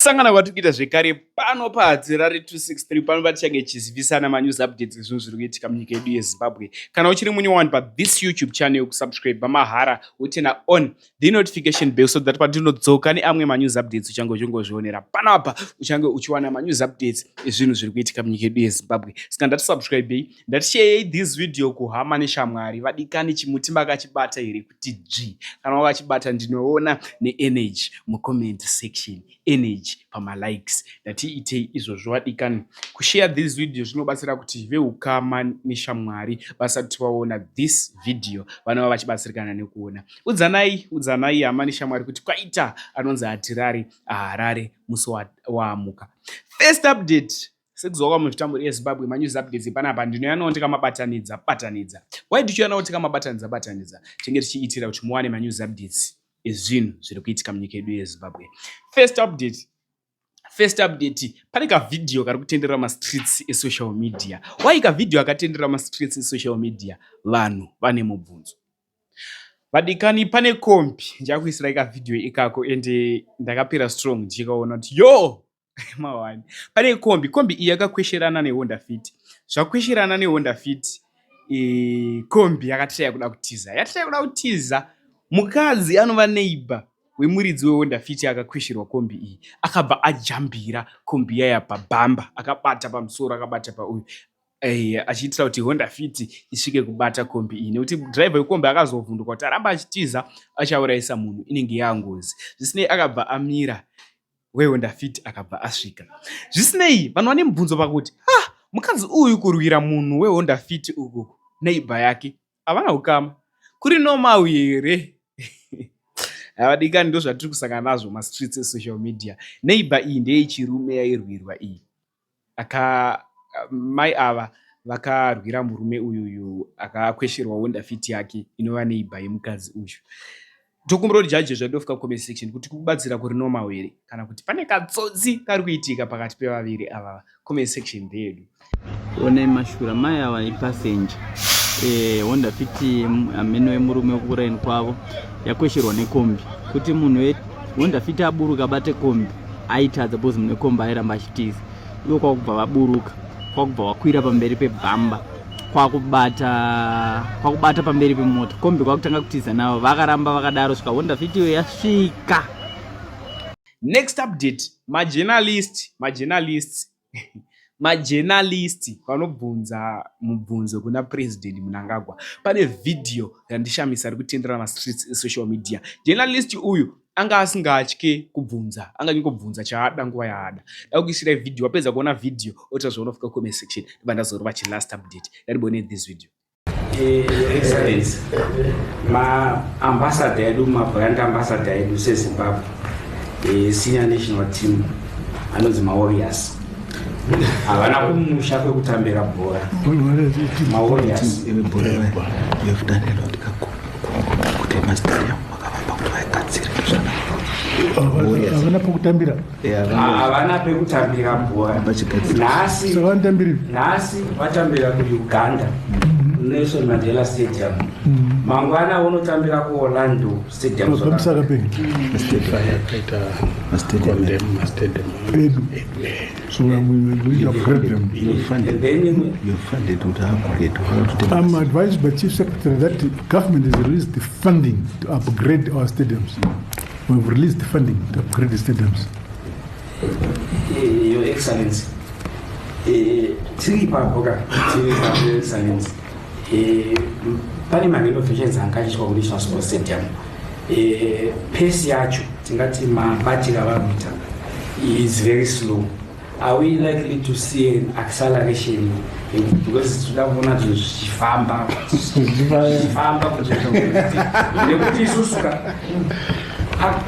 Kusangana kwatiri kuita zvekare pano paHadzirare 263, pano patichange tichizivisana manews updates ezvinhu zviri kuitika munyika yedu yeZimbabwe. Kana uchiri munyowani pathis YouTube channel, kusubscribe pamahara, woturn on the notification bell so that patinodzoka neamwe manews updates uchange uchingozvionera panapa, uchange uchiwana manews updates ezvinhu zviri kuitika munyika yedu yeZimbabwe. Saka ndatisubscribei, ndatisharei this video kuhama neshamwari. Vadikani, chimuti makachibata here kuti dzvi? Kana wakachibata, ndinoona neenergy mucomment section, energy pamalikes. Ndatiitei izvozvo, vadikani. Kushare this video zvinobatsira kuti veukama neshamwari vasati vaona this video vanova vachibatsirikana nekuona. Udzanai, udzanai hama neshamwari kuti kwaita anonzi Hatirari aHarare musi waamuka. First update, sekuziva kwamuzvitambo yeZimbabwe, manews updates panapa ndinoyanawo ndikamabatanidza batanidza. Why ndichiyanawo tikamabatanidza batanidza? Tinge tichiitira kuti muwane manews updates ezvinhu zviri kuitika munyika yedu yeZimbabwe. First update, first update, pane kavhidhiyo kari kutenderera mastreets esocial media. Why kavhidhiyo akatenderera mastreets esocial media? Vanhu vane mubvunzo, vadikani. Pane kombi, ndichakuisirai kavhidhiyo ikako, ende ndakapera strong ndichikaona kuti yo mawani. Pane kombi, kombi iyi yakakwesherana neHonda Fit. Zvakwesherana neHonda Fit, kombi yakatraya kuda kutiza, yatraya kuda kutiza. Mukadzi anova neighbor wemuridzi weHonda Fit akakwesherwa kombi iyi akabva ajambira kombi yaya pabhamba, akabata pamusoro, akabata pauyu, achiitira kuti Honda Fit isvike kubata kombi iyi, nekuti dhiraivha wekombi akazovhunduka kuti aramba achitiza achaurayisa munhu, inenge yangozi. Zvisinei, akabva amira, weHonda Fit akabva asvika. Zvisinei, vanhu vane mubvunzo pakuti, ah, mukadzi uyu kurwira munhu weHonda Fit uku, neighbor yake, havana ukama, kuri normal here? Havadikani, ndo zvatiri kusangana nazvo mastreets esocial media. Neighbor iyi ndeyechirume yairwirwa iyi. Aka mai ava vakarwira murume uyuyu akakwesherwa Honda Fit yake, inova neighbor yemukadzi uyu. Tokumbira kuti jaje zvandofika comment section kuti kubatsira kuri normal here, kana kuti pane katsotsi kari kuitika pakati pevaviri ava. Comment section ndeyedu. Onai mashura, mai ava ipassenger. Honda Fit amene wemurume wekuraini kwavo yakwesherwa nekombi. Kuti munhu weHonda Fit aburuka abate kombi aitadza, because munhu wekombi airamba achitiza. Ivo kwakubva vaburuka, kwakubva vakwira pamberi pebhamba, kwakubata pamberi pemota. Kombi kwakutanga kutiza navo, vakaramba vakadaro svika Honda Fit iyo yasvika. Next update, majournalist, majournalists, majournalist vanobvunza mubvunzo kuna President Mnangagwa. Pane vhidhiyo randishamisa ri kutendera mastreets esocial media. Journalist uyu anga asingatye kubvunza, anga achingobvunza chaada nguva yaada. Da kuisirai vhidhiyo, wapedza kuona vhidhiyo oita zvaunofika comment section. Ndibva ndazorova chilast update. Ndatibone this video. Excellence, maambassador edu, mabrand ambassador edu seZimbabwe, senior national team anonzi maWarriors, havana kumusha kwekutambira bhora, maWarriors. Kuti mastadium vakavamba kuti vaigadzire. Havana pokutambira. Havana pekutambira bhora nhasi. Saka vanotambiri? Nhasi vatambira kuUganda, Nelson Mandela Stadium. Mangwana unotambira kuOrlando Stadium. Pamusaka pe pedu, so we need to upgrade them. And then Funded kuti upgrade. I'm advised by Chief Secretary that the government has released the funding to upgrade our stadiums. We've released the funding to upgrade the stadiums. Your Excellency, tiri ipapo ka, tiri ipapo, Your Excellency. Pane marenovations anga achiitwa kuNational Sports Stadium. Pace yacho, tingati mabatiro avari kuita is very slow. Are we likely to see an acceleration? Because tinoda kuona zvinhu zvichifamba, zvichifamba, nekuti isusu ka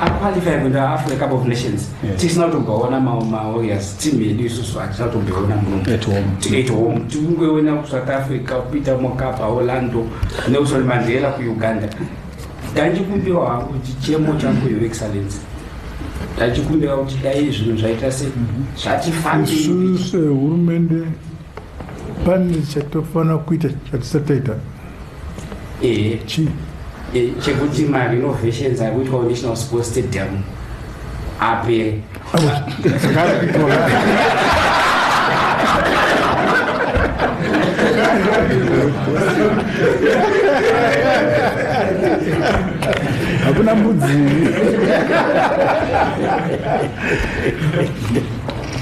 aqualify kuenda Africa Cup of Nations tisina kutomboona maWarriors team yedu. Isusu hatina kutomboona muno At home. At home tikungoona kuSouth Africa, kuita Mokapa, Orlando, Nelson Mandela kuUganda. Ndachikumbira hangu kuti chemo changu, Your Excellence, ndachikumbira kuti dai zvinhu zvaita se zvatifambei. Isu sehurumende pane chatofanira kuita chatisati taita. Ehe. Chii? Chekuti marenovations ari kuitwa kuNational Sports Stadium. Apere. Hakuna mbudzi.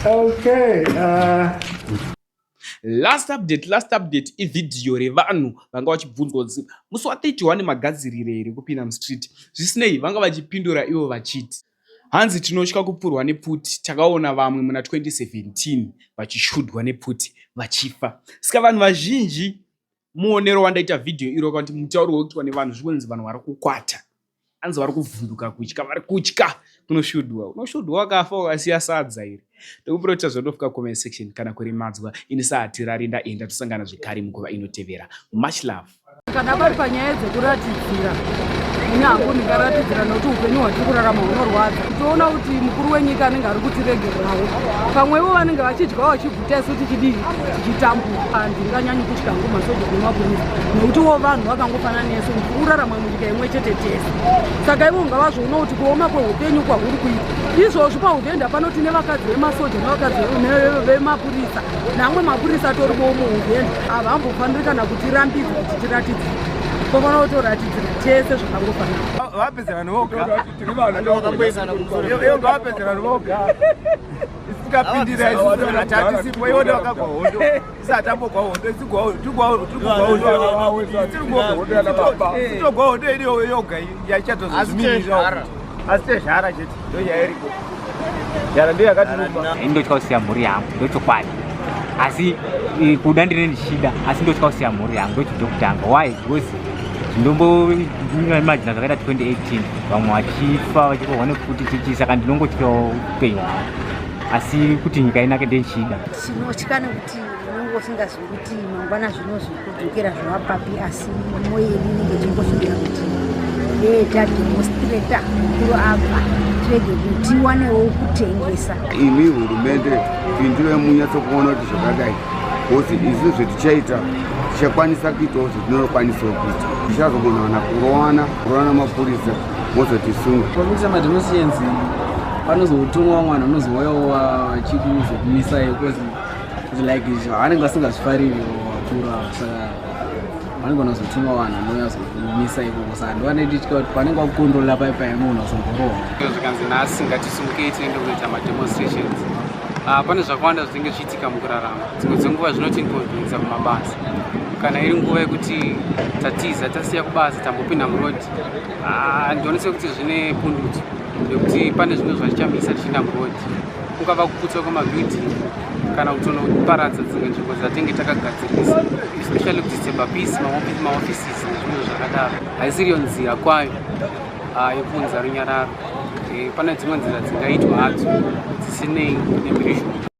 Okay. Last update, last update ivhidhiyo revanhu vanga vachibvunzwa kuti musi wa31 magadzirire here kupinda mustreet. Zvisinei, vanga vachipindura ivo vachiti hanzi tinotya kupfurwa nepfuti, takaona vamwe muna 2017 vachishudwa nepfuti vachifa. Saka vanhu vazhinji, muonero wandaita vhidhiyo iro kana kuti mutauro wekuitwa nevanhu, zvikunzi vanhu vari kukwata, anzi vari kuvhunduka kutya, vari kutya kunoshudwa. Unoshudwa wakafa ukasiya sadza iri. Ndokupurota zvandofika comment section kana kurimadzwa. Ini sahatirari ndaenda, tosangana zvekare munguva inotevera. Much love. Kana pari panyaya dzekuratidzira, ini hangu ndingaratidzira nokuti upenyu hwatiri kurarama hunorwadza. Toona kuti mukuru wenyika anenge ari kutiregererawo, pamwe ivo vanenge vachidya vachiguta, isu tichidii, tichitambura. Handinganyanyi kutya hangu masoja nemapurisa nokutiwo vanhu vakangofanana nesu, kurarama munyika imwe chete tese. Saka ivo ngavazviona kuti kuoma kweupenyu kwahuri kuita izvozvi pauvhenda pano, tine vakadzi vemasoja nevakadzi vemapurisa, namwe mapurisa atorimo muuvhenda. Havambofaniri kana kutirambidza kuti tiratidzire, tofanira kutoratidzira tese zvakangofanana. Vapedzerani voga, iyo ngavapedzerani voga, isikapindira hatisipo. Iwo ndovakagwa hondo, isi hatambogwa hondo, togwa hondo iriyo yoga yachatozozvimirira, asi tezhara chete ndonyaya iriko, zhara ndiyo yakatiruma. Ndotya kusiya mhuri yangu, ndochokwadi, asi kuda ndine ndichida, asi ndotya kusiya mhuri yangu, ndochidokutanga. Why? Because ndomboimagina zvakaita 2018, vamwe vachifa vachirohwa nepfuti chichi, saka ndinongotyawo upenyu hwangu, asi kuti nyika inake ndendichida. Tinotya nekuti unenge usingazivi kuti mangwana zvinozokudzokera zvavapapi, asi mwoyo yedu inenge ichingofungira kuti ee, tademonstrata, mukuru abva, tirege kuti tiwanewo kutengesa. Imi hurumende, pindirai munyatsokuona kuti zvakadai, because isu zvetichaita tichakwanisa kuitawo zvetinokwanisawo kuita, tichazogona kurowana kurowana mapurisa mozotisunga. Pakuita mademonstrations panozotumwa vamwe vanhu vanozouyawo vachikuzokumisai, because it's like vanenge vasingazvifariri vakuru ava, saka vanenge vanozotumwa vanhu vanouya kuzokumisa ikoko. Saka ndovanetitya kuti panenge vakukontrola pai pai unogona kuzomborohwa. Zvikanzi nhasi ngatisimukei tiende kunoita mademonstrations, pane zvakawanda zvinenge zvichiitika mukurarama. Dzimwe dzenguva zvinotiinconveniensa kumabasa. Kana iri nguva yekuti tatiza, tasiya kubasa, tambopinda muroad, ndione sekuti zvine pundutso nekuti pane zvimwe zvachichamisa tichienda muroad, kungava kuputswa kwemabuilding kana kutonoparadza dzimwe nzvimbo dzatinge takagadzirisa, especially kudisturba peace, maoffices nezvimwe zvakadaro. Haisiriyo nzira kwayo yekuunza runyararo. Pane dzimwe nzira dzingaitwa hadzo dzisinei nemhirizhonga.